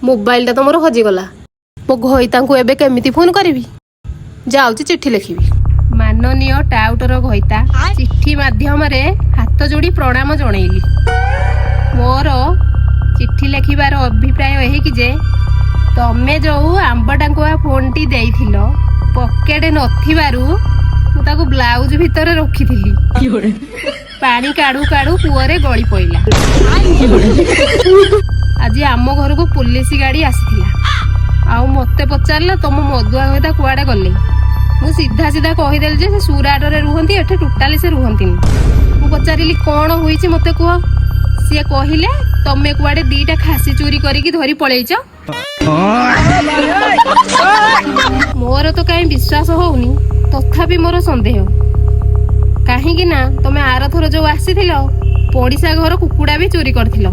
ମୋବାଇଲଟା ତ ମୋର ହଜିଗଲା। ମୋ ଘଇତାଙ୍କୁ ଏବେ କେମିତି ଫୋନ କରିବି? ଯାଉଛି ଚିଠି ଲେଖିବି। ମାନନୀୟ ଟାଉଟର ଘଇତା, ଚିଠି ମାଧ୍ୟମରେ ହାତ ଯୋଡ଼ି ପ୍ରଣାମ ଜଣେଇଲି। ମୋର ଚିଠି ଲେଖିବାର ଅଭିପ୍ରାୟ ଏହିକି ଯେ ତମେ ଯୋଉ ଆମ୍ବ ଟାଙ୍କୁଆ ଫୋନଟି ଦେଇଥିଲ, ପକେଟ ନଥିବାରୁ ମୁଁ ତାକୁ ବ୍ଲାଉଜ ଭିତରେ ରଖିଥିଲି। ପାଣି କାଢୁ କାଢୁ କୂଅରେ ଗଳି ପଇଲା। ଆଜି ଆମ ଘରକୁ ପୋଲିସ ଗାଡି ଆସିଥିଲା ଆଉ ମତେ ପଚାରିଲା, ତମ ମଦୁଆ ଘଇତା କୁଆଡେ ଗଲେ? ମୁଁ ସିଧା ସିଧା କହିଦେଲି ଯେ ସେ ସୁରାଟରେ ରୁହନ୍ତି, ଏଠି ଟୋଟାଲି ସେ ରୁହନ୍ତିନି। ମୁଁ ପଚାରିଲି, କଣ ହୋଇଛି ମତେ କୁହ। ସିଏ କହିଲେ, ତମେ କୁଆଡେ ଦିଟା ଖାସି ଚୋରି କରିକି ଧରି ପଳେଇଛ। ମୋର ତ କାହିଁ ବିଶ୍ୱାସ ହଉନି, ତଥାପି ମୋର ସନ୍ଦେହ। କାହିଁକି ନା ତମେ ଆରଥର ଯୋଉ ଆସିଥିଲ, ପଡିଶା ଘର କୁକୁଡ଼ା ବି ଚୋରି କରିଥିଲ।